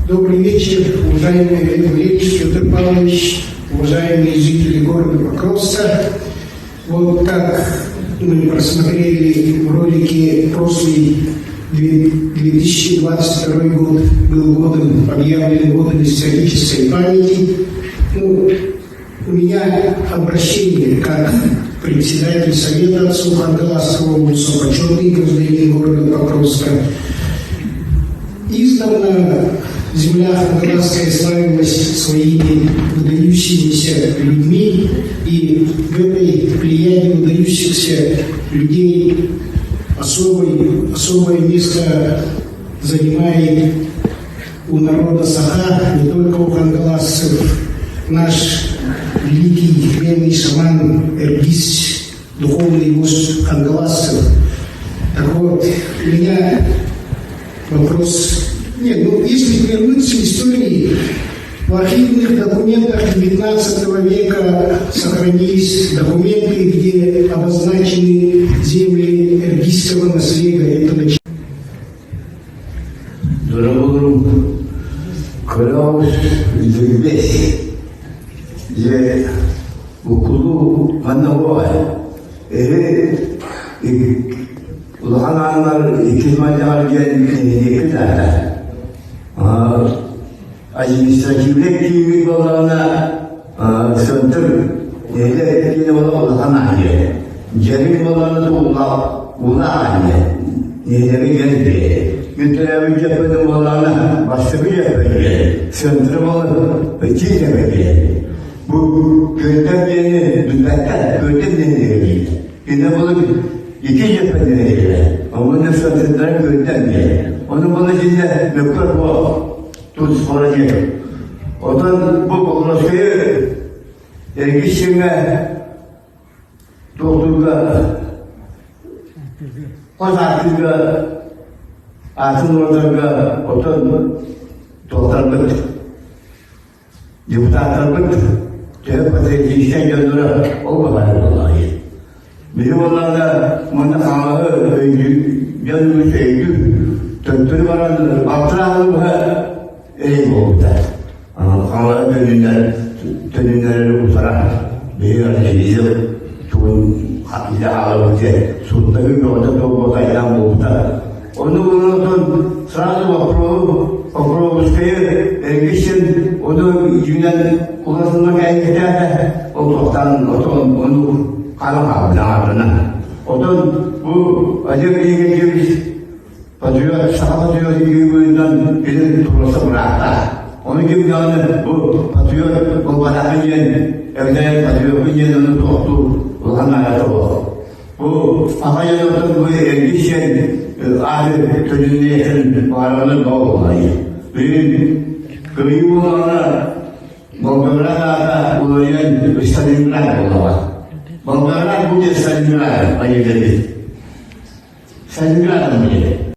Добрый вечер, уважаемый Олег Валерьевич, Петр Павлович, уважаемые жители города Покровска. Вот как мы просмотрели в ролике, прошлый 2022 год был годом, объявлен годом исторической памяти. Ну, у меня обращение как председатель Совета отцов Хангаласского улуса, почетный гражданин города Покровска. Издавна земля Хангаласская славилась своими выдающимися людьми, и в этой плеяде выдающихся людей особое место занимает у народа Саха, не только у хангаласцев, наш великий белый шаман Эргис, духовный вождь хангаласцев. Так вот, у меня вопрос. Нет, ну если вернуться к истории, в архивных документах XIX века сохранились документы, где обозначены земли эргийского наследия. Это Дорогу Клаус Лүрбэс дьэ укулуу ханна буолай эһи улахан ааннар иккис манньаҕар диэн нэһилиэккэ таата административнай кииммит буоллаҕына центр нэһилиэк киинэ буолла улахан аан диэн дьэрин буоллаҕына улахан аан диэн нэһилиэги диэн диэн мин төрөөбүт дьэппэтим буоллаҕына бастакы дьэппэ диэн центр буолла киинэбэ диэн бу күөнтэн диэни билбэттэр күөнтэн диэн диир Кинэ буолан ити дьэппэтинэ Ону сатыттара күөнтэн диэн. Ону буола дьиннэ мөккөр буо тут скоро диэн. Отон бу Покровскайы эргис сиҥэ туохтурга хос ааттыырга аатын уратарга отон туохтарбыт Депутаттарбыт төһө патриотическай дьонноро ол баҕайы буоллаҕай. Биһи буоллаҕына манна хаҥаһы өйдүү, дьон үгүс өйдүүр, төттөрү баран балтараа быһа эрэй буолбута. Хаҥаһы төнүннэрэр утара биһи телевизор тугун илэ хаалабыт диэн суттаһыы бөҕөтө туолбута айдаан буолбута. Ону онтон сразу Покрову, Покровскайы эргиччин ону дьиҥинэн уласынна кэйиктээтэ, ол туохтан отон ону хаалан хаалбыта аҥардана. Отон бу Олег Игоревич патриот, саха патриот быһыытынан кини туруорса быраатта. Ону ким даҕаны бу патриот буолбатахпын диэн, эбэтэр патриоппун диэн ону туохтуур улахан наадата суох. Бу аҕа дьонуттан бу эргиччэн ааты төнүннээтин баараны буоллай. Бүгүн кыайыы буолаҕына Волгоград аата уларыйан Сталинград буоллаҕа. Волгоград будет Сталинград, поедете. Сталинградом будет.